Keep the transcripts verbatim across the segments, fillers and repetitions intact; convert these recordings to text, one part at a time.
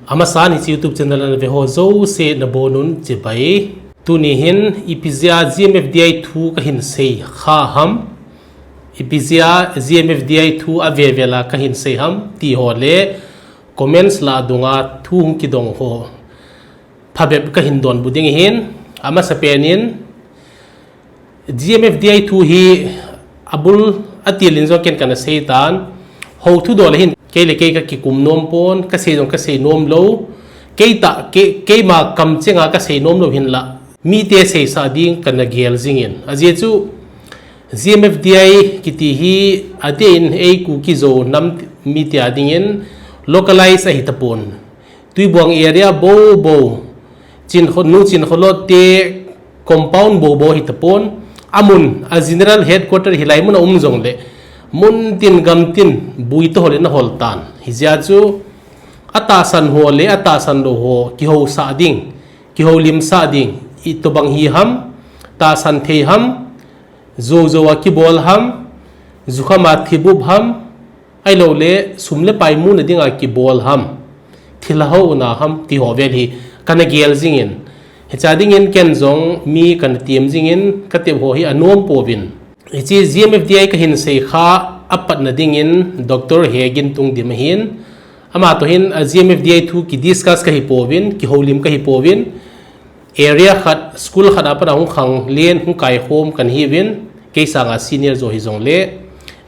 Amasan hiche YouTube channel ana ve ho jouse nabonun chibai. Tuni hin ipi jeh a G M F D I thu kahin sei kha ham, ipi jeh a G M F D I thu avel vel a kahin sei ham ti ho le comments lah a dunga thu hung kidong ho phabep kahin donbut ding ahin. Amasapen in G M F D I thu hi abul atil in jong ken kana sei tan. Hou thudol a hin kei le kei kakikum nom pon, kasei jong kasei nom lou. Kei tah, kei, keima kamcheng a kasei nom lou hinlah mite seisah ding kana gel jingin. Ajeh chu G M F D I kiti hi adeh in ei Kuki Zo nam mite a dingin localize ahi tapon. Tuibuang area bou bou, Chinkho-, Nu Chinkholot te compound bou bou ahi tapon. Amun, a general headquarter hilai mun a um jongle, mun tin gam tin bui toh le ana hol tan. Hijeh a chu atahsan ho le atahsan lou ho kihousah ding, kihoulimsah ding, itobang hi ham, tahsan thei ham, jou jou a kibol ham, jukham a thibup ham, ahilouleh sum le pai muna dinga kibol ham, thilha houna ham ti ho vel hi kana gel jingin. Hiche a dingin ken jong mi kana tem jingin katep ho hi anom pouvin. Hiche G M F D I kahin sei kha apatna dingin Doctor He Gintung Dim ahin. Ama toh hin a G M F D I thu kidiscuss kahi pouvin, kihoulim kahi pouvin. Area khat, school khat a pat a hung khanglen, hung kaikhom kana hiuvin, kei sanga senior jo hijongle,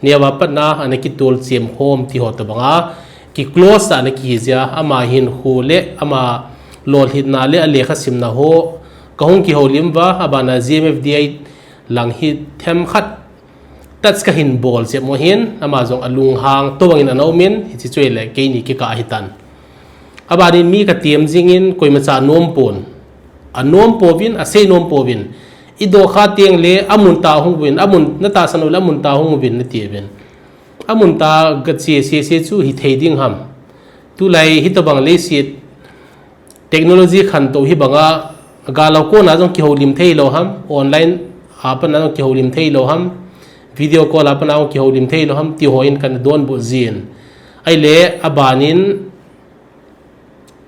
neo a pat a ana kitol chemkhom ti ho tobanga kiclose a ana kihi jeh a, ama hinkho le ama lolhinna le alekha simna ho kahung kihoulim uva, abana G M F D I lang hi themkhat touch kahin bol jep mo hin, ama jong alunghang tobangin ana umin, hiche chu ahile keini kikah ahitan. Abanin mi katem jingin koimacha anom pon. Anom pouvin, asei nom pouvin. Idoh kha tengle amun tah hung uvin, amun, natahsan lou le amun tah hung uvin natiuvin. Amun tah gache sese chu hithei ding ham. Tulai hitobang leiset technology khantou hibanga, gal a kona jong kihoulim thei lou ham, online a pat a jong kihoulim thei lou ham, video call a pat a jong kihoulim thei lou ham ti ho in kana donbut jin. Ahile abanin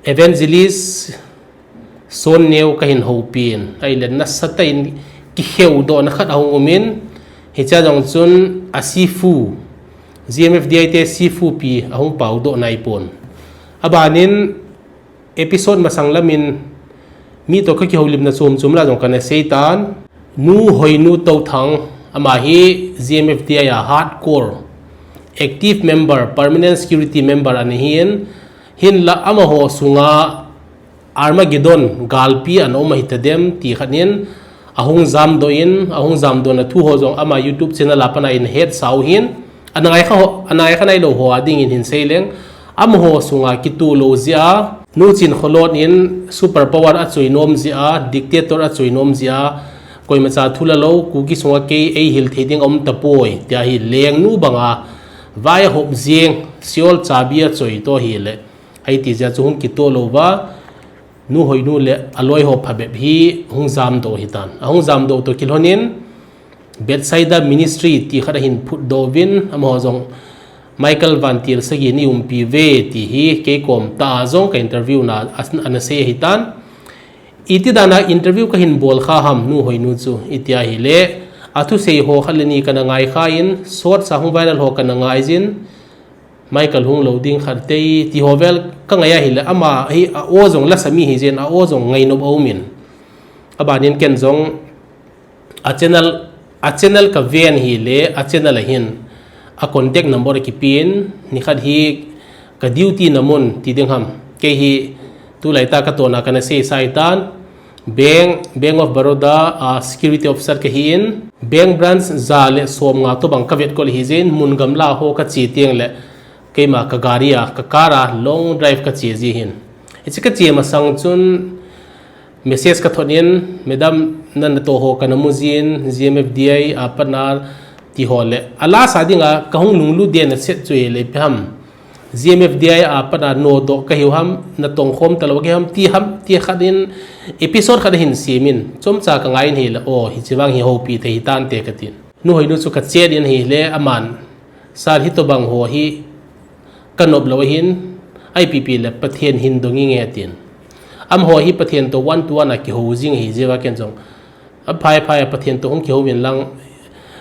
Evangelist Sonneo kahin houpin, ahile nasatah in kiheudohna khat ahung umin, hichea jong chun a sifu, G M F D I te sifu pi ahung paodoh naipon. Abanin episode masang lamin mi toh kakihoulimna chom chom lah a jong kana seitan. Nu Hoinu Touthang, ama hi G M F D I a hardcore active member, permanent security member ana hin, hinlah amaho sunga Armageddon galpi ana um ahitadem ti khat in ahung jamdoh in, ahung jamdohna thu ho jong ama YouTube channel a pat a ina hetsau hin, ana ngaikha ho, ana ngaikha nailou ho a dingin hin seileng, amaho sunga kitoh lou jeh a, Nu Chinkholot in super power achoi nom jeh a, dictator achoi nom jeh a, koimacha thulalou, Kuki sunga kei eihil thei ding aum tapoi, tia hi lengnu banga vai ahop jeng, Seol chabi achoi toh ahile, ahiti jeh a chu hung kitoh louva, Nu Hoinu le aloi ho phabep hi hung jamdoh ahitan. Ahung jamdoh toh kilhonin, Bethsaida Ministry ti khat ahin phutdoh uvin, amaho jong Michael Vantil Sagi nei umpi uve ti hi keikom tah a jong ka interview na ana sei ahitan. Iti dana interview kahin bol kha ham Nu Hoinu chu, iti ahile, athusei ho khat le ni kana ngaikha in, shorts a hung viral ho kana ngaijin, Michael hung lou ding khat tei, ti ho vel kangai ahile, ama hi a-o jong lasa mi hijeh in a-o jong ngainop aumin. Abanin ken jong a channel, a channel kaven ahile, a channel a hin a contact number akipin, nikhat hi ka duty na mun ti ding ham. Kei hi tulaitah a katohna kana seisa ahitan, Bank, Bank of Baroda a security officer kahin, bank branch ja le somnga tobang kavetkol ahijeh in, mun gamla ho kache tengle, keima ka gari a, ka car a long drive kache ji ahin. Hiche kache masang chun message kathot in, Madam, nana toh ho kana mujin, G M F D I a pat a ti ho le, a lasa dinga kahung lunglut den aset chu ahile ipi ham, G M F D I a pat a nodoh kahiu ham, natongkhom talou kahiu ham, ti ham, ti khat in episode khat ahin semin, chomcha kangai in ahile, o, hiche vang hi houpi thei hitante katin. Nu Hoinu chu kachat in ahile, aman, Sir, hitobang ho hi kanop lou ahin, Ipi pi le Pathen hin dong inge atin. Amaho hi Pathen to one to one a kihou jing ahi jeh uva ken jong, aphai phai a Pathen to hung kihou vin lang,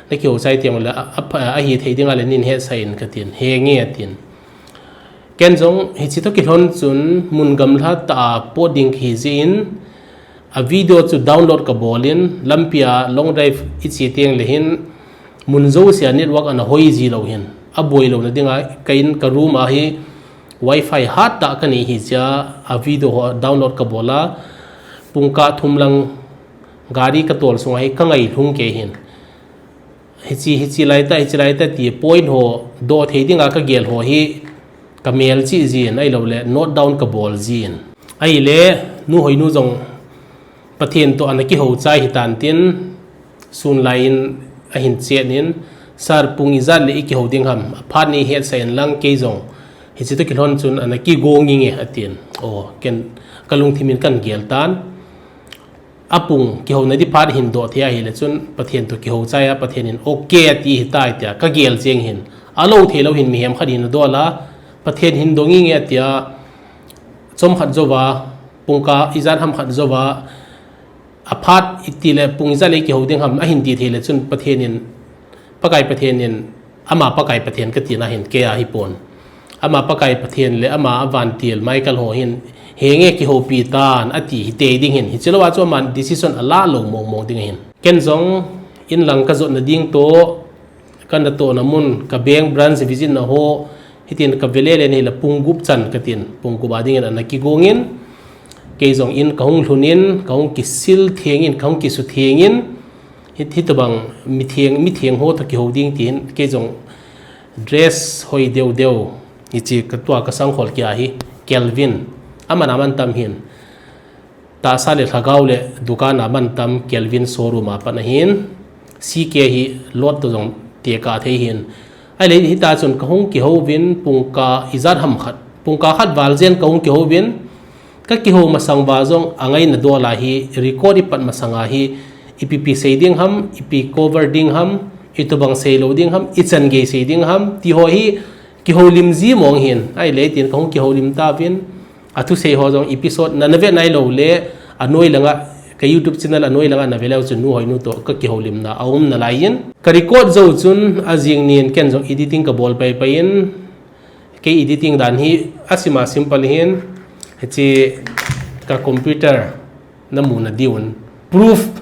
na kihou chai teng le a, a, ahithei ding a le nin hetsah in katin, henge atin. Ken jong hiche to kilhon chun mun gamla tah a pot ding kahi jeh in, a video chu download kabol in, lampi a long drive iche teng le hin, mun jouse a network ana hoi ji lou hin, aboi louna dinga ka in ka room a hi wifi hat tah kanei hi jeh a, a video ho download kabol a, pungkah thum lang gari katol sunga hi kangai lhung kei hin. Hiche, hiche lai tah, hiche lai tah ti point ho doh thei dinga kagel ho hi kamel chih jin, ahilou le note down kabol jin. Ahile, Nu Hoinu jong Pathen to ana kihou chai hitan tin, sun lai in ahin chet in, Sir, pung ijat le ikihou ding ham, aphat nei hetsah in lang kei jong hiche to kilhon chun ana kigong inge atin. O, ken kalungthim in kan gel tan. Apung kihouna di phat hin doh thei ahile chun Pathen to kihou chai a, Pathen in okay ati hitai tia kagel cheng hin, alou thei lou hin mihem khat hin adol a, Pathen hin dong inge atia, chomkhat jouva, pungkah ijat ham khat jouva, aphat iti le pung ijat le kihou ding ham ahin ti thei le chun Pathen in, Pakai Pathen in, ama Pakai Pathen katina hin kei a hipon. Ama Pakai Pathen le ama avantil Michael ho hin, henge kihoupi tan ati hitei ding hin. Hiche lou a chu aman decision ala lou mong mong ding ahin. Ken jong in lang kajotna ding to, kanatohna mun, ka bank branch visit na ho, hitin kave le le ni le pung gup chan katin, pung gup a ding in ana kigong in, kei jong in kahung lhun in, kahung kisil theng in, kahung kisu theng in, hit, hitobang mitheng, mitheng ho to kihou ding tin, kei jong dress hoi deu deu, hiche katua kasangkhol kia hi, Kelvin, aman aman tam hin. Tahsa le lhagao le dukan a man tam Kelvin showroom a pat ahin, C K hi lot to jong tekah thei hin. Ahile hita chun kahung kihou vin pungkah ijat ham khat, pungkah khat val jen kahung kihou vin, kakihou masang uva jong angaina dol a hi record ipat masang a hi ipi pi sei ding ham, ipi cover ding ham, itobang sei lou ding ham, ichan gei sei ding ham, ti ho hi kihoulim ji mong hin, ahile tin kahung kihoulim tauvin, athusei ho jong episode na, nave nailou le, anoi langa, ka YouTube channel anoi langa nave leu chun Nu Hoinu to kakihoulimna aum nalai in. Ka record jou chun ajing nin ken jong editing kabol pai pai in, kei editing dan hi asima simple hin, hiche ka computer namu nadiuvin. Proof.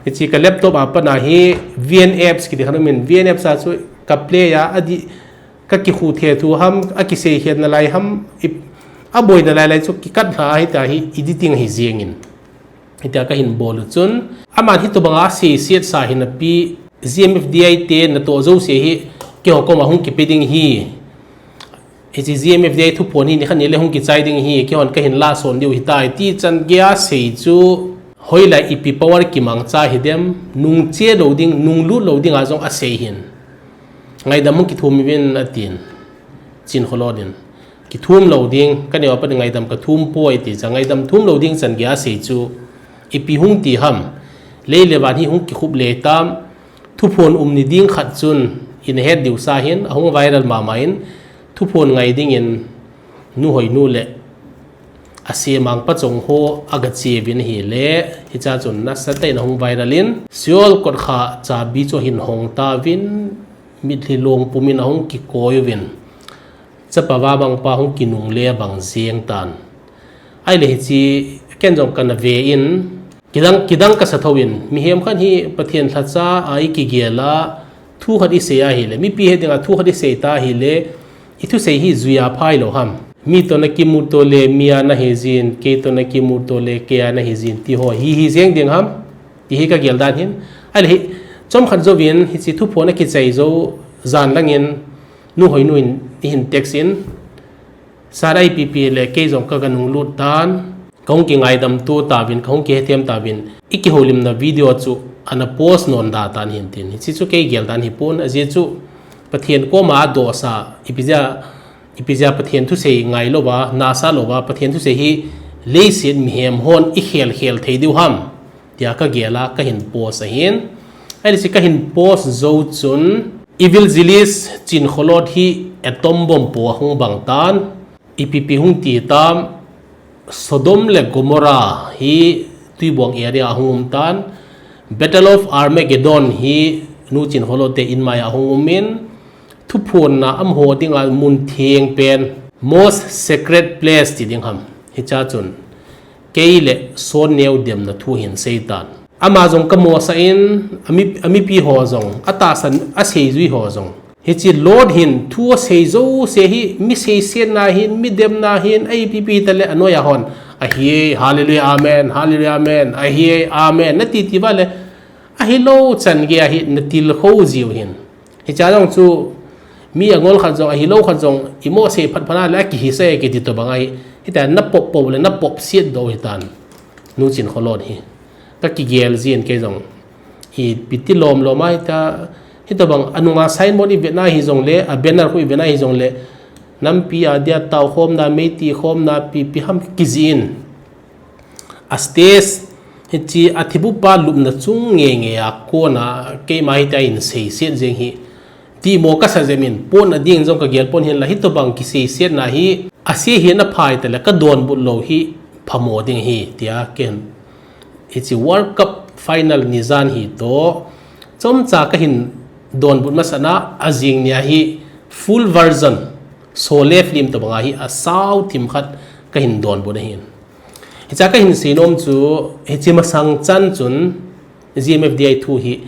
Hiche ka laptop a pat a hi V N apps kiti khat um in, V N apps a chu ka play a, adih, kakikhu the thu ham, akisei khet nalai ham, i, aboi nalai lai chu kikat lha a hitia hi editing hi jeng in. Hitia kahin bol u chun, aman hitobanga asei set sa hin api, G M F D I te natoh jouse hi, keiho koma hung kipe ding hi. Hiche G M F D I thuphon hi nikhat nile hung kichai ding hi, keihon kahin lason diu hitai, ti chan gei a sei chu, hoilai ipi power kimangcha hidem, nungche lou ding, nunglut lou ding a jong asei hin. Ngaidam hung kithum uvin atin, Chinkholot in. Kithum lou ding, kaneo a pat ngaidam kathum poi ti cha, ngaidam thum lou ding chan gei a sei chu, ipi hung ti ham, lei le van hi hung kikhup le tam, thuphon um ni ding khat chun, ina het diu sa hin, ahung viral mama in, thuphon ngai dingin, Nu Hoinu le, asemang pachong ho, agache uvin ahile, hicha chun nasatah in ahung viral in, Seoul kotkha chabi chu ahin hong tauvin, mitlhi long pum in ahung kikoi uvin, chapa vabangpa hung kinungle abang jeng tan. Ahile hiche, ken jong kana ve in, Kidang, kidang kasa thou in, mihem khat hi Pathen lhacha a ikigel a, thu khat isei ahile, mipi het dinga thu khat isei ta ahile, ithusei hi juia phai lou ham. Mi to nakimuto le, mi a nahi jin, kei to nakimuto le, kei a nahi jin, ti ho, hi, hi jeng ding ham, ti hi kagel dan hin. Ahile hi, chomkhat jouvin, hiche thuphon akichai jou, jan langin, Nu Hoinu in, ihin text in, Sir, ipi pi le kei jong kaga nunglut tan, kahung kingaidam to tauvin, kahung kihethem tauvin, ikihoulimna video chu ana post non da tan hin tin. Hiche chu kei gel dan hipon, ajeh chu Pathen koma adohsa, ipi jeh a, ipi jeh a Pathen thusei ngai louva, nasa louva, Pathen thusei hi leiset mihem hon ikhel khel thei diu ham, tia kagel a, kahin post ahin. Ahile hiche kahin post jou chun, Evangelist Chinkholot hi atom bomb po ahung bang tan. Ipi pi hung ti tam, Sodom le Gomorrah hi tuibuang area a hung um tan, Battle of Armageddon hi Nu Chin Kholon te in mai a hung um in, thuphonna amaho dinga mun theng pen, most sacred place ti ding ham. Hicha chun, kei le Sonneo demna thu hin seitan. Ama jong ka mosah in, ami, amipi ho jong, atahsan, aseijui ho jong. Hiche Lord hin thu asei jouse hi, mi seisetna hin, mi demna hin, a ipi pi tale anoi a hon. Ahi, hallelujah, amen, hallelujah, amen, ahi, amen, nati ti vale. Ahilou chan gei ahi, natilkhou jiu hin. Hicha jong chu, mi angol khat jong, ahilou khat jong, imo sei phat phat a le akihisei kiti tobang ahi. Hitia napop pop le napop siet doh hitan. Nu Chin Kholon hi. Ka kigel jin kei jong. Ipi ti lom lom ahi ta, hitobang anunga signboard i vetna hijongle, a banner khu i vetna hijongle, nampi a dia tao khomna, meiti khomna, pi, pi ham kijih in. A stage, hiche a thibupa lupna chung nge nge a kona, keima hitia in seiset jeng hi. Timo kasa jep in, pon a ding jong kagel pon hinla, hitobang kiseisetna hi, ase hi naphai tale, kadonbut lou hi, phamo ding hi, tia ken. Hiche World Cup final nijan hi toh, chomcha kahin donbut masana, ajing nia hi, full version, Sholay film tobanga hi, asao thim khat kahin donbut ahin. Hicha kahin seinom chu, hiche masang chan chun, G M F D I thu hi,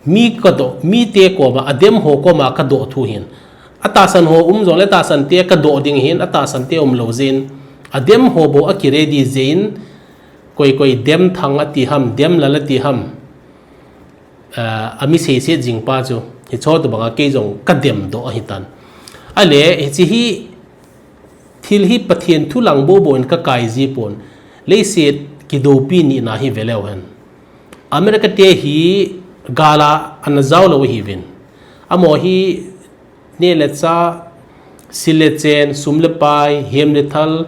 mi kadoh, mite koma, adem ho koma kadoh thu hin. Atahsan ho um jongle tahsan te kadoh ding hin, atahsan te umlou jeh in. Adem ho bou akiready jeh in, koi koi dem thang ati ham, dem lal ati ham. Ah, ami seiset jing pa chu, hicho tobanga kei jong kadem doh ahitan. Ale, hiche hi, thil hi Pathen thu lang bobo in kakai ji pon, leiset kidoupi nina hi veleu hen. America te hi gala ana jao lou hiuvin. Amaho hi neh le chah, sil le chen, sum le pai, hem le thal,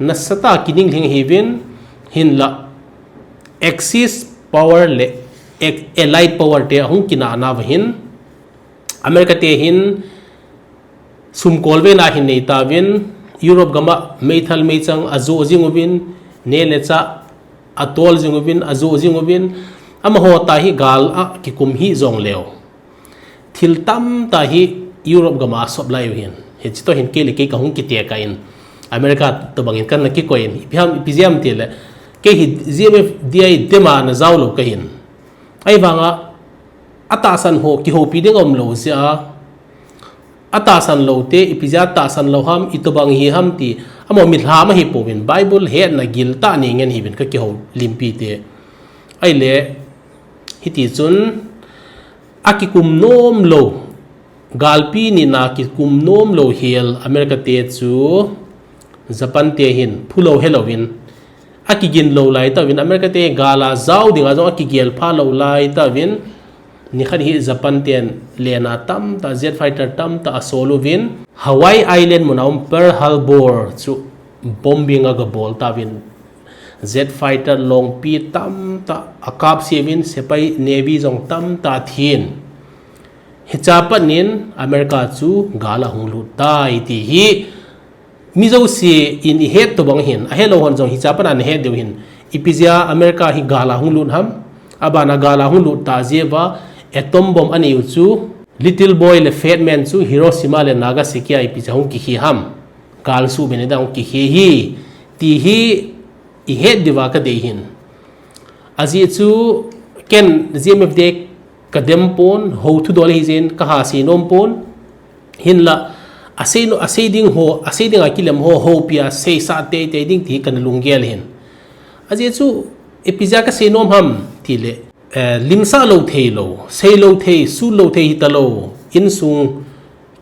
nasatah a kininglhing hiuvin, hinla Axis power le Allied power te ahung kinah nauva hin, America te hin sum kolvena hin nei tauvin, Europe gama meithal meichang ajoh jing uvin, neh le chah atol jing uvin, ajoh jing uvin, amaho tah hi gal a kikum hih jongleu. Thil tamtah hi Europe gama asop lai u hin. Hiche toh hin kei le kei kahung kitekah in. America tobang in kana kikoi in. Ipi ham, ipi jeh ham tile. Kei hi G M F D I dema ana jao lou kahin. Ahivanga, atahsan ho kihoupi ding aumlou jeh a. Atahsan lou te, ipi jeh a tahsan lou ham, itobang hi ham ti. Amaho mitlha ahi pouvin, Bible hetna giltah nei ngen hiuvin kakihoulimpi te. Ahile, hiti chun, akikum nomlou, galpi nina kikum nomlou hel America te chu Japan te hin phulou helouvin, akigin lou lai tauvin, America te gala jao dinga jong akigel phalou lai tauvin, nikhat hi Japan ten lena tamtah, jet fighter tamtah asol uvin, Hawaii Island muna um Pearl Harbor chu bombing agabol tauvin, jet fighter longpi tamtah akapse uvin, sepai navy jong tamtah athin. Hicha pat in America chu gal ahung lut tai ti hi mi jouse in ihet tobang hin, ahelou hon jong hicha pat a nahet diu hin. Ipi jeh a America hi gal ahung lut ham, abana gal ahung lut tah jeh uva atom bomb anei u chu, Little Boy le Fat Man chu Hiroshima le Nagasaki a ipi jeh a hung kikhe ham. Gal suhbeh nidang hung kikhe hi, ti hi ihet diuva kadei hin. Ajeh chu ken G M F D I kadem pon, hou thudol hijeh in kaha seinom pon. Hinla, asei no, asei ding ho, asei dinga kilem ho, houpia seisah teitei ding ti hi kana lunggel hin. Ajeh chu, ipi jeh a kaseinom ham tile, eh, limsah lou theilou, seilou thei, sutlou thei hitalou, insung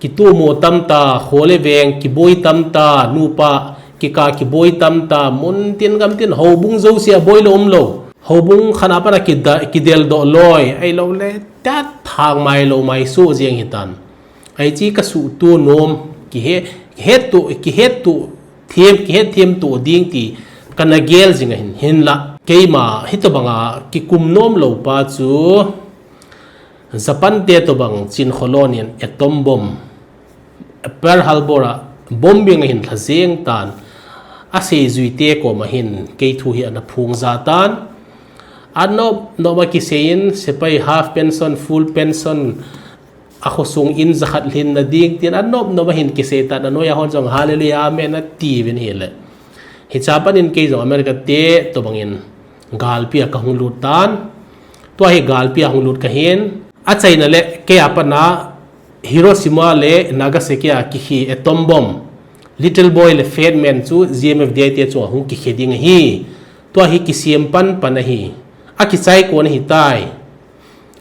kitomo tamtah, kho le veng kiboi tamtah, nupa kikah kiboi tamtah, muntin gamtin, houbung jouse a boilou umlou. Houbung khat a pat a kida-, kideldoh loi, ahiloule, tat thangmai lou maisoh jeng hitan. Ahi chu kasuhto nom, kihe, kihetto, kihetto them, kihetthem to ding ti kana gel jing ahin, hinla. Keima hitobanga kikum nomlou pa chu Japan te tobang Chin Kholon in atom bomb Pearl Harbor a Bombing ahin lha jeng tan. Asei juite koma hin kei thu hi ana phung ja tan. Anop nop a kisei in, sepai half pension, full pension, a khosung in jakhat lhinna ding tin anop nop a hin kisei tan, anoi a hon jong hallelujah, amen ati uvin ahile. Hiche a pat in kei jong America te tobang in galpi a kahung lut tan. Tua hi galpi a hung lut kahin. Achaina le kei a pat na Hiroshima le Nagasaki a kikhe atom bomb, Little Boy le Fat Man chu G M F D I te chunga hung kikhe ding ahi. Tua hi kisem pan pan ahi. Akichai kon ahitai.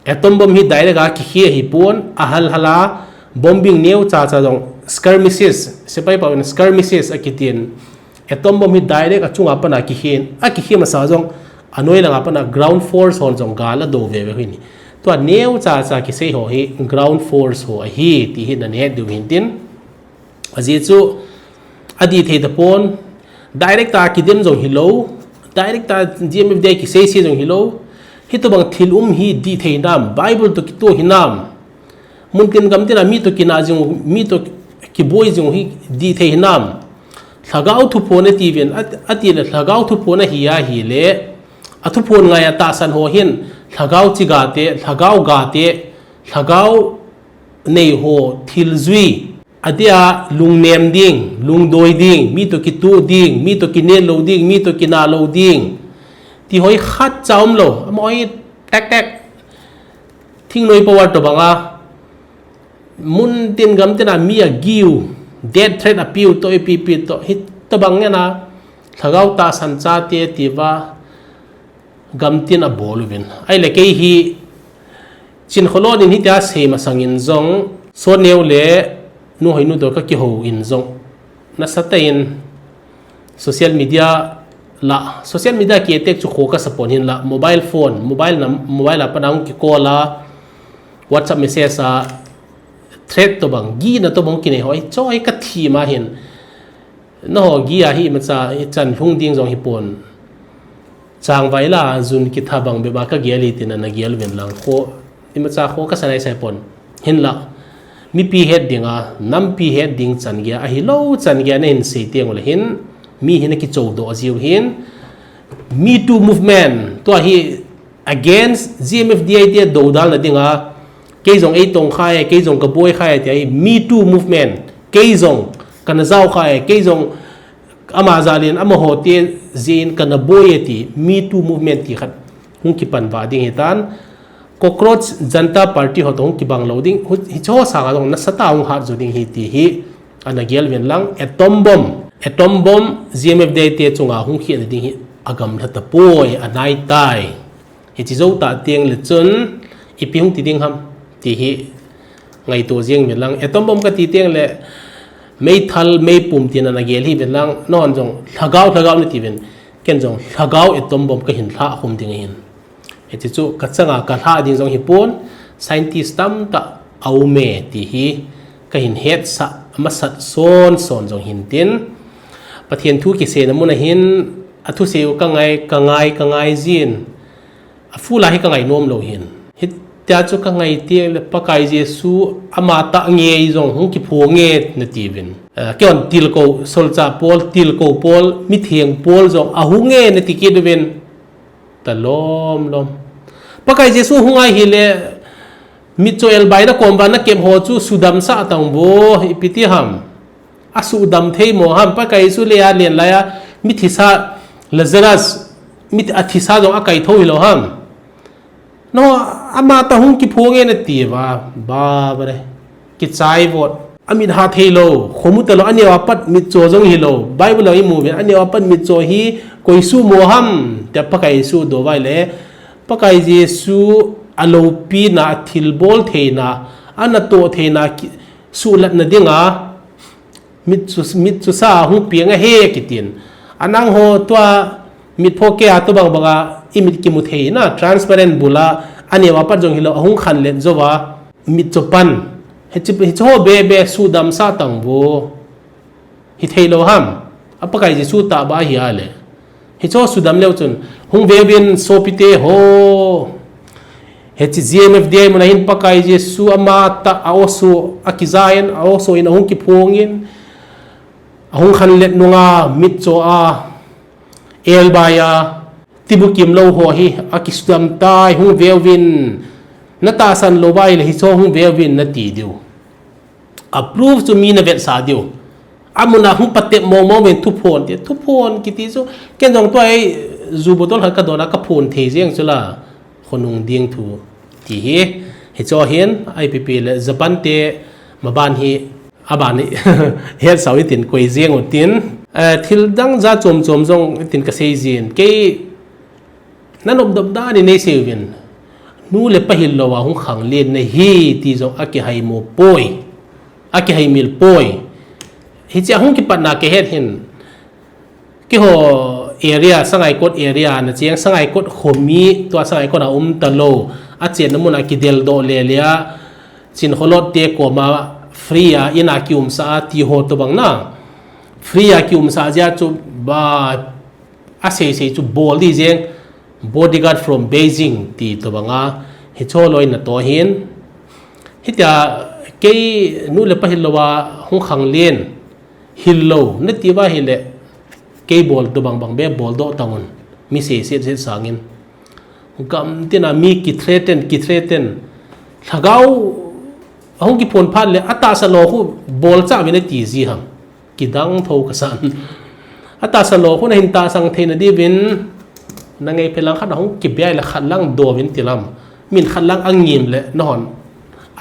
Atom bomb hi direct a kikhe ahipon, ahal hal a, bombing neo cha cha jong skirmishes, sepai pau in skirmishes akitin. Atom bomb hi direct achunga pat a kikhe, akikhe masa jong, anoi langa pat a ground force hon jong gal ado veve ahi. Tua neo cha cha kisei ho hi ground force ho ahi, ti hi nahet diu hintin. Ajeh chu adih thei tapon, direct a kidem jong hilou, direct a G M F D I kisei sei jong hilou. Hitobang thil um hi dih thei nam, Bible to kitoh hinam. Muntin gamtin a mi to kinah jing, mi to kiboi jing hi dih thei hinam. Lhagao thuphon ati uvin, at-, atile lhagao thuphon ahi ahile, athuphon ngai a tahsan ho hin, lhagao chi gate, lhagao gate, lhagao nei ho thil jui. Adia lungnem ding, lungdoi ding, mi to kituh ding, mi to kinel lou ding, mi to kinah lou ding. Ti ho hi khatcha umlou, amaho hi tek tek. Thingnoi power tobang a. Muntin gamtin a mi agiu, death threat apiu to, ipi pi to. Hitobang ngen a, lhagao tahsan chate tia gamtin abol uvin. Ahile kei hi Chinkholon in hitia sei masang in jong, Sonneo le Nu Hoinu to kakihou in jong, nasatah in social media la, social media ki attack chu kho kasa pon hinla, mobile phone, mobile nam, mobile a pat a hung kicall a, WhatsApp message a, threat tobang, gihna tobang kinei ho hi, chu hi kathim ahin. Nangho gih a hi imacha, ichan lhung ding jong hipon. Changvai la, jun kitha bang bep a kagel hi tin ana gel uvin lang kho, imacha kho kasa nai sai pon. Hinla, mipi het ding a, nampi het ding chan geiya, ahilou chan geiya nahin sei teng ule hin, mi hin akichou doh jiu hin, Me Too Movement, tua hi against G M F D I te dodalna dinga, kei jong eitong khai, kei jong kaboi khai, tia hi Me Too Movement, kei jong kana jao khai, kei jong ama jal in amaho te jeh in kana boi e ti, Me Too Movement ti khat hung kipan vah ding hitan, Cockroach Janta Party ho to hung kibang lou ding, hu-, hicho sanga jong nasatah a hung hat jo ding hi ti hi, ana gel uvin lang, atom bomb, atom bomb, G M F D I te chunga hung khehna ding hi, agamlha tapoi, anaitai. Hiche jou tah teng le chun, ipi hung ti ding ham, ti hi ngaito jeng uvin lang. Atom bomb kati teng le, meithal, meipum tin ana gel hi uvin lang, nangho jong lhagao, lhagao nati uvin, ken jong lhagao atom bomb kahin lhah khum ding ahin. Hiche chu kachanga kalhah ding jong hipon, scientist tamtah aume ti hi kahin hetsah, amasat son son jong hintin. Pathen thu kiseina mun ahin, athusei u kangai, kangai, kangai jin. Afull a hi kangai nom lou hin. Hitia chu kangai teng le Pakai Jesu amatah ngei jong hung kiphong e nati uvin. Eh, keihon tilkou, solchah pol, tilkou pol, mitheng pol jong ahung e nati kit uvin. Talom lom. Pakai Jesu hung ahile, mitcho elbai na kom uva nakep ho chu sudamsah tang vo, ipi ti ham. Asudam thei mo ham, Pakai Jesu lei a alen laiya, mithisa Lazarus, mit athisa jong akaithou hilou ham. Nangho, amatah hung kiphong e nati uva, ba, ba re, kichai vot. Amit ha thei lou, khomu talou, aneo a pat mitcho jong hilou. Bible a imu uvin, aneo a pat mitcho hi koi suh mo ham, tia Pakai Jesu dovai le, Pakai Jesu aloupina, athilbol theina, anatoh theina, ki-, suhlatna dinga, mitcho, mitcho sa hung piang ahi kitin. Anangho tua mitpho kei a tobang banga, imit kimu theina, transparent bul a, aneo a pat jong hilou, ahung khanlet jouva, mitcho pan. Hiche, hiche ho be be sudamsah tang vo. Hithei lou ham. A Pakai Jesu tahbeh ahi a le. Hiche ho sudam leu chun. Hung ve uvin sopite ho. Hiche G M F D I mun ahin Pakai Jesu amatah a oso akija in, a oso in ahung kiphong in. Ahung khanlet nunga mitcho a, elbai a, tibukim lou ho hi akisudam tai, hung veuvin, natahsan lou vai le hicho hung veuvin nati diu. Approve chu mi navetsah diu. Amun a hung patep mong mong uvin thuphon ti, thuphon kiti chu, ken jong tua ei ju bottle khat kadon a kaphon thei jeng chu la, khonung ding thu ti hi. Hicho hin, I P P le Japan te maban hi, aban hi, hetsau itin koi jeng utin. Eh, thil dang ja chom chom jong itin kasei jin. Kei, nanop dop dan in neisei uvin. Nu le pa hil louva hung khanglen nahi ti jong akihaimo poi. Akihaimil poi. Hiche ahung kipatna kahet hin. Keiho area, Sangaikot area, nacheng Sangaikot khomi, tua Sangaikot a um talou. Achenna mun a kideldoh le le a. Chin kholot te koma free a, in a kiumsa a, ti ho tobang na. Free a kiumsa jeh a chu ba, asei sei chu bol di jeng, bodyguard from Beijing ti tobang a, hicho loi natoh hin. Hitia kei nu le pa hil louva hung khanglen, hil lou, nati uva hile, kei bol tobang bang be boldoh tangun, mi sei set set sangin. Gamtin a mi ki threaten, ki threaten. Lhagao, ahung kiphon phat le, atahsa lou khu bolcha uvin ati ji ham. Kidang tho kasan. Atahsa lou khu nahin tahsan theina diuvin, nangai phe lang khat ahung kibei le khat lang douvin ti lam. Min khat lang angim le, nahon.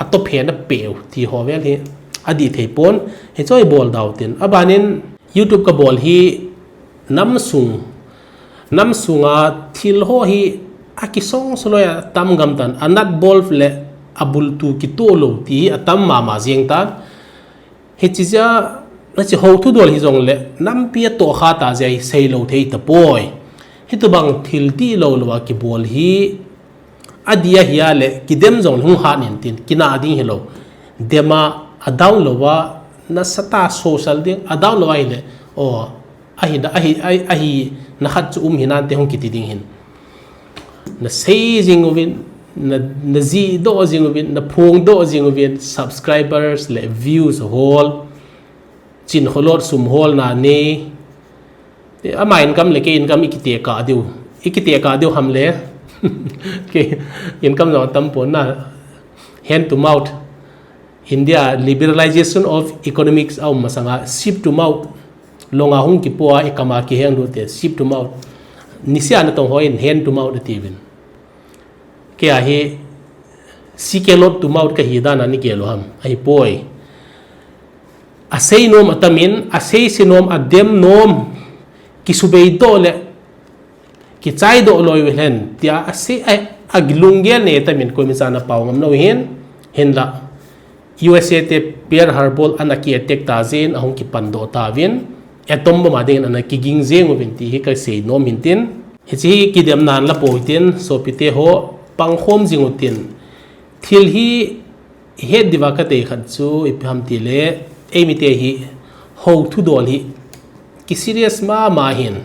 Atoh phe napeu, ti ho vel hi. Adih thei pon, hicho ibol dau tin. Abanin, YouTube kabol hi, nam sung, nam sunga thil ho hi akisong soloi atam gam tan, anat bol le abultu kitoh lou ti hi atam mama jeng tan. Hiche jeh a, hiche ho thudol hijongle, nampi atoh kha ta jeh a hi seilou thei tapoi. Hitobang thil dihlou lou a kibol hi, Adih ahi a le, kidem jong le hung hat in tin, kinah ding hilou. Dem a, adown lou a, nasatah a social ding, adown lou a ahile, o, ahi, ahi, ahi, ahina khat chu um hinante hung kiti ding hin. Nasei jing uvin, na, najihdoh jing uvin, naphongdoh jing uvin, subscribers le views hol, Chin kholot sum holna nei. Ama income le kei income ikiteka diu. Ikiteka diu ham le. Kei income jong atam pon na. Hand to mouth. India liberalization of economics aum masanga ship to mouth. Longa hung kipoa ikama kiheng lute ship to mouth. Nisea natong hoi in hand to mouth atiuvin. Kei a hi, sikelot to mouth kahi dan a nigel u ham, ahipoi. Asei nom atamin, asei se nom, adem nom, kisubeidoh le, kichaidoh loi uhen, tia asei, a, alunggel nei atamin, koimacha napao ngam lou hin, hinla. U S A te Pearl Harbor ana ki attack ta jeh in ahung kipandoh tauvin, atom bomb a dingin ana kiging jeng uvin ti hi kasei nom hin tin. Hiche hi kidemna in la pou hitin, sopite ho, pangkhom jing utin. Thil hi het diuva katei khat chu ipi ham tile, eimite hi, hou thudol hi, ki serious mama hin.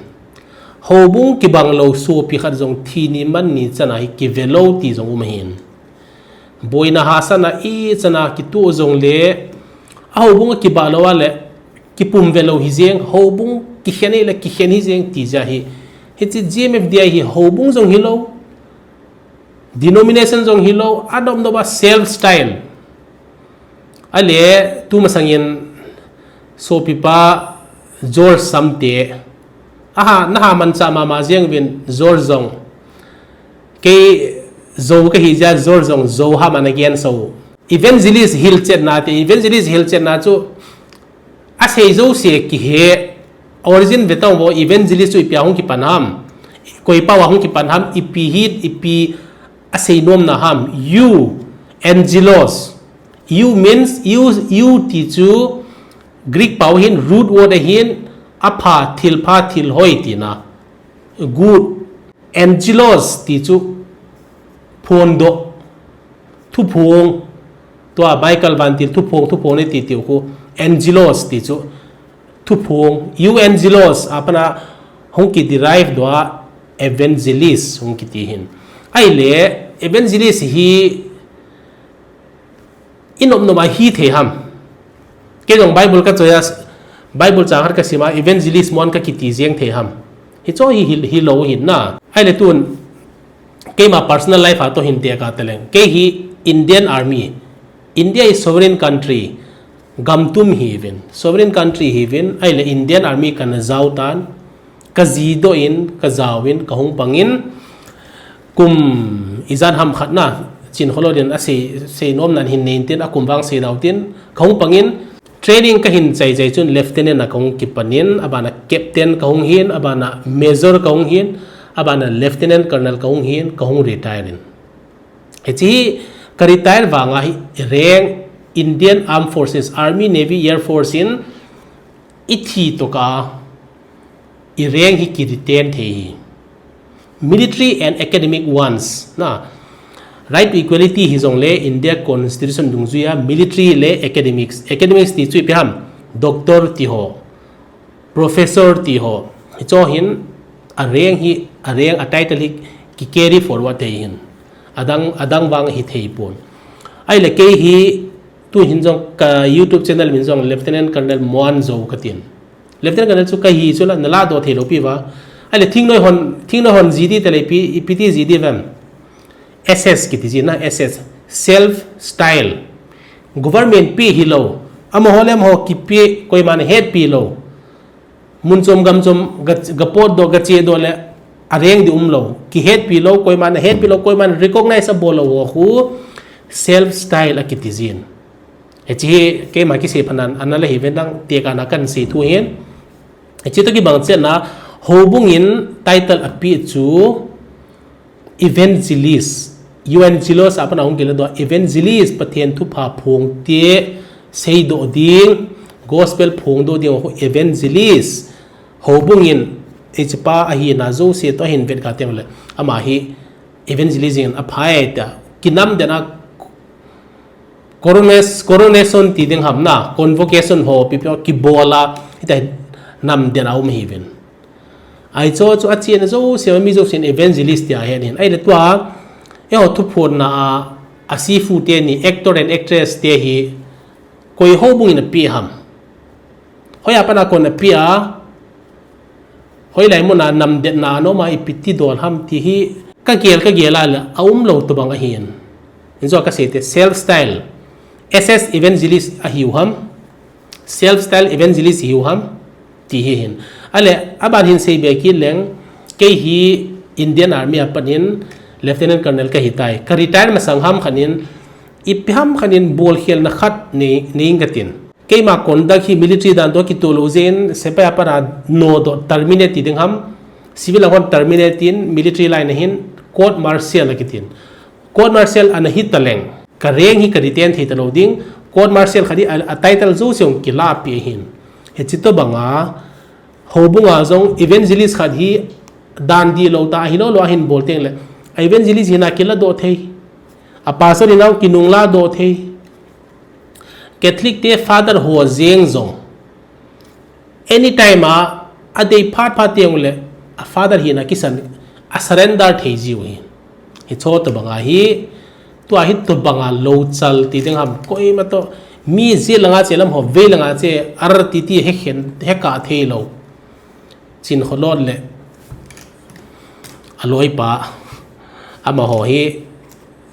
Houbung kibang lou sopi khat jong thi ni man ni chan a hi kive lou ti jong um ahin. Boina hahsatna ichan a kitoh jongle, a houbung a kibah lou a le, kipum ve lou hi jeng, houbung kikhen hi le kikhen hi jeng ti jeh hi. Hiche G M F D I hi houbung jong hilou, denomination jong hilou, adom dom a self style. Ale, tumasangin sopipa George Samte. Aha, naha manchah mama jeng uvin George jong. Kei Zou kahi jeh a George jong Zou ham ana gen so. Evangelist hilchetna te, evangelist hilchetna chu asei jouse kihe, origin ve tang vo, evangelist chu ipi a hung kipan ham. Koi pao a hung kipan ham, ipi hi, ipi asei nomna ham. Eu, angelos. Eu means, eu, eu ti chu Greek pao hin root word ahin, apha, thilpha, thilhoi tina. Good. Angelos ti chu phondoh, thuphong, tua Michael Van Til thuphong, thuphong nei ti tiu khu, angelos ti chu thuphong, euangelos, a pana hung ki derive doh a evangelist hung kiti hin. Ahile, evangelist hi, I nop nop a hithei ham. Kei jong Bible kachoi a, Bible chang khat ka sim a, evangelist mon ka kiti jeng thei ham. Hicho hi, hi, hilou hin na. Ahile tun, keima personal life a toh hin tekah taleng. Kei hi Indian Army. India is sovereign country. Gam tum hiuvin. Sovereign country hiuvin. Ahile Indian Army kana jao tan. Ka ji doh in, ka jao in, ka hung pang in. Kum ijat ham khat na. Chin Kholod in asei, sei nom nan hin nei in tin, akum vang sei dau tin. Ka hung pang in. Training ka hin chai chai chun lieutenant a ka hung kipan in, abana captain ka hung hin, abana major ka hung hin, abana lieutenant colonel ka hung hin, ka hung retire in. Hichi hi ka retire vang a hi rank Indian Armed Forces, Army, Navy, Air Force in i thi toh ka i rank hi ki retain thei hi. Military and academic ones. Na, right to equality hi jong le India Constitution dungjuia military le academics. Academics ti chu ipi ham, doctor ti ho, professor ti ho. Hicho hin a rank hi, a rank, a title hi ki carry forward thei hin. Adang, adang vang hi thei pon. Ahile kei hi tu hin jong ka YouTube channel min jong Lieutenant Colonel Muan Zo ka tin. Lieutenant Colonel chu ka hi chu la, na la doh thei lou pi va. Ahile thingnoi hon, thingnoi hon ji di te le pi, ipi ti ji di vem. S S kiti ji na, S S. Self style. Government pi hilou. Amaho le amaho kipi, koiman hetpi lou. Mun chom gam chom ga, ga pot doh, ga che doh le a rank di um lou. Kihetpi lou, koiman hetpi lou, koiman recognize abol lou ho khu self style akiti jin. Hichi hi keima kisei phat nan, ana le hi ven dang, tekah na kan sei thu hin. Hichi toh kibang chet na, houbung in title api chu evangelist, evangelos a pat a hung kila doh, evangelist, Pathen thupha phong te sei doh ding, gospel phong doh ding, evangelist, houbung in, hichi pa ahina jouse toh ahin vet kha teng le, ama hi evangelist in aphai ta, kinam den a, Coronas-, coronation ti ding ham na, convocation ho, pi pi kibol a, hita nam den a um hi vin. Ai cho chu a chena jouse, mi jouse in evangelist tia hen hin. Ai le tua, eiho thuphon na a, a sifu te ni, actor and actress te hi, koi houbung in api ham. Hoiya pat a kon api a, hoilai mun a nam den na a nom a ipi ti dol ham ti hi ka gel, ka gel a le a um lou tobang ahin. Injo ka sei te self style. S S evangelist ahiu ham. Self style evangelist hiu ham. Ti hi hin. Ale, aban hin sei be kit leng, kei hi Indian Army a pat in Lieutenant Colonel ka hi tai. Ka retire masang ham khat in, ipi ham khat in bol khel na khat nei, nei ing ka tin. Keima conduct hi military dan toh kitoh lou jeh in, sepai a pat a nodoh terminate ti ding ham, civil a hon terminate in, military line a hin, court martial akitin. Court martial ana hi taleng, ka rank hi ka retain thei talou ding, court martial khat hi a, a title jouse hung kila pi ahin. Hichi tobang a, houbung a jong evangelist khat hi dan di lou ta, ahi lou lou a hin bol teng le, a evangelist hina kila doh thei. A pastor hina kinung la doh thei. Catholic te father ho jeng jong. Anytime a, a dei phat phat teng le, a father hina kisan, a surrender thei jiu hi. Hicho tobang a hi, tua hi tobang a lou chal ti ding ham, koima toh, mi ji langa che lam ho, vei langa che, ar ti ti he khen, he kah thei lou. Chin Kholod le a loipa, amaho hi,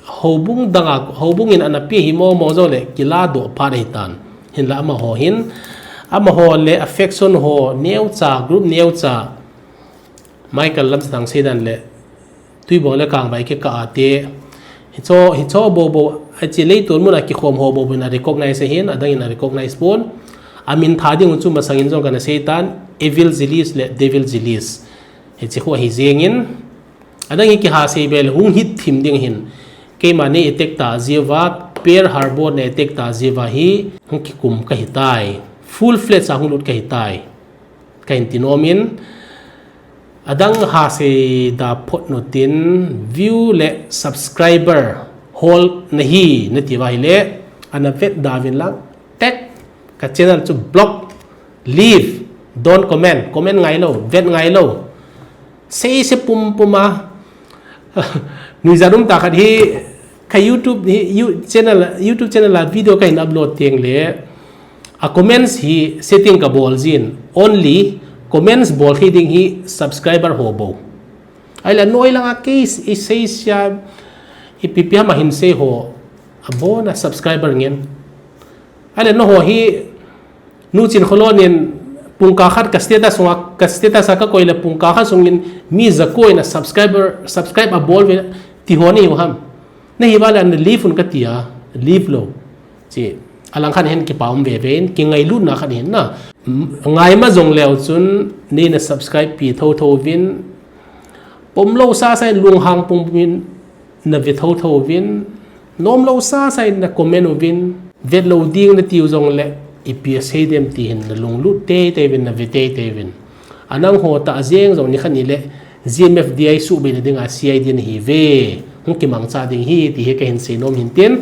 houbung dang a, houbung in ana pi hi mo mo jo le, kila doh phat ahi tan. Hinla amaho hin, amaho le affection ho, neocha, group neocha, Michael Lamsatang sei dan le, Tuibong le Kangvai kikah a te. Hicho, hicho bobo, achi leiton mun a kikhom ho bobo in a recognize ahin, adang in a recognize pon. A min tha ding u chu masang in jong kana sei tan, Evil Zilis le Devil Zilis. Hichi khu ahi jeng in. Adang hi kiha sei be le hung hit thim ding hin. Keima nei attack ta jiu va, Pearl Harbor nei attack ta jiu va hi, hung kikum ka hi tai. Full fledged a hung lut ka hi tai. Ka hin ti nom in, adang ha sei da phot nu tin, view le subscriber hol na hi, na ti va hi le, ana vet da vin lang, tek, ka channel chu block, leave, don't comment, comment ngai lou, vet ngai lou. Sei se pum pum a, Nuijat um ta khat hi, ka YouTube hi, you-, channel, YouTube channel a video ka hin upload teng le, A comments hi setting kabol jin, only comments bol thei ding hi subscriber ho bou. Ahile noi langa case i seisia ipi pi ham a hin sei ho abona subscriber ngen. Ahile nangho hi Nu Chinkholon in pungkah khat ka status sunga, ka status a kakoi le pungkah khat sungin mi jako in a subscriber, subscribe abol ve ti ho nahiu ham. Nahiuva le ana leave un katia, leave lou. Chi, alangkhat hin kipa um veve in, kingailutna khat hin na. Ngaima jongleu chun neina subscribe pi thotho uvin, pomlou sasa in lunghang pum pum in na ve thotho uvin, nomlou sasa in na comment uvin, vetlou ding natiu jongle ipi asei dem ti hin na lunglut teitei uvin, na ve teitei uvin. Anangho tah jeng jong nikhat nile GMFDI suhbeina dinga CID nahiuve, hung kimangcha ding hi ti hi kahin seinom hintin.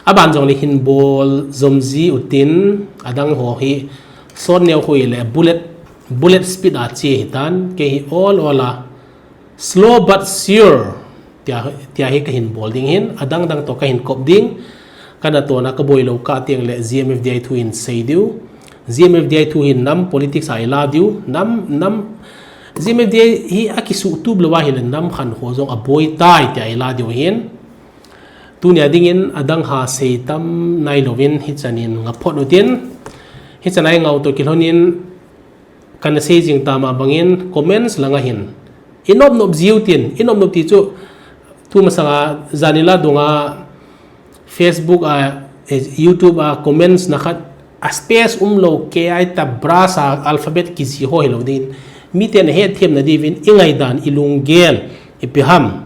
Aban jongle hin bol jom ji utin, adang ho hi sot neo khu ile bullet, bullet speed a che hitan, kei hi ol ol a slow but sure tia, tia hi kahin bol ding hin, adang dang toh kahin kop ding. Kanatona kaboilou kah tengle GMFDI thu hin sei diu. GMFDI thu hin nam politics a ila diu. Nam, nam, GMFDI hi akisuhtup louva hile nam khankho jong aboi tai tia ila diu hin. Tunia dingin adang ha sei tam nailouvin hichanin ngaphot utin. Hichan a ingao toh kilhonin kana sei jing tama bangin comments langa hin inopnop jiu tin, inopnop ti chu tumasanga janila dunga Facebook a, eh, YouTube a comments na khat a space umlou, kei a brush a alphabet kiji ho hilou dingin. Miten ahetthemna diuvin ingaidan, ilunggel ipi ham.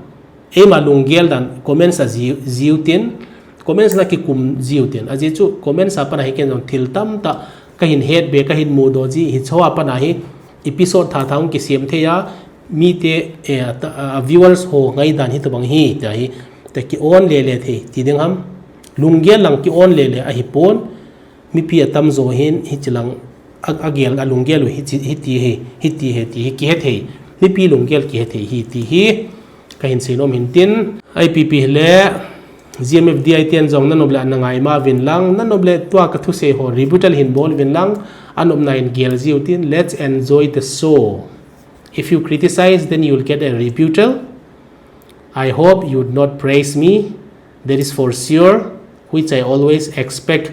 Eima lunggel dan comments a ji, jiu tin, comments na kikum jiu tin. Ajeh chu comments a pat a hi ken jong thil tamtah kahin hetbe, kahin mudoh ji, hicheho a pat a hi episode thatha hung kisem thei a, mite, eh, viewers ho ngaidan hitobang hi tia hi, tia ki-on lele thei ti ding ham. Lunggel lang ki-on lele ahipon, mipi atamjo hin hichelang a, agel, alunggel u hiti hi, hiti hi, kihe thei. Mipi lunggel kihe thei hi ti hi kahin seinom hintin. Ipi pi hile GMFDI ten jong nanop le ana ngaima uvin lang, nanop le tua kathusei ho rebuttal hin bol uvin lang, anopna in gel jiu tin. Let's enjoy the show. If you criticize, then you will get a rebuttal. I hope you would not praise me, that is for sure, which I always expect,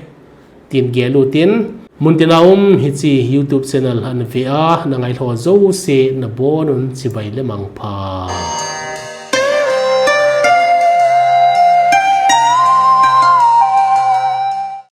tin gel utin. Muntina um hiche YouTube channel ana ve a, na ngailhah jouse nabonun chibai le mangpha.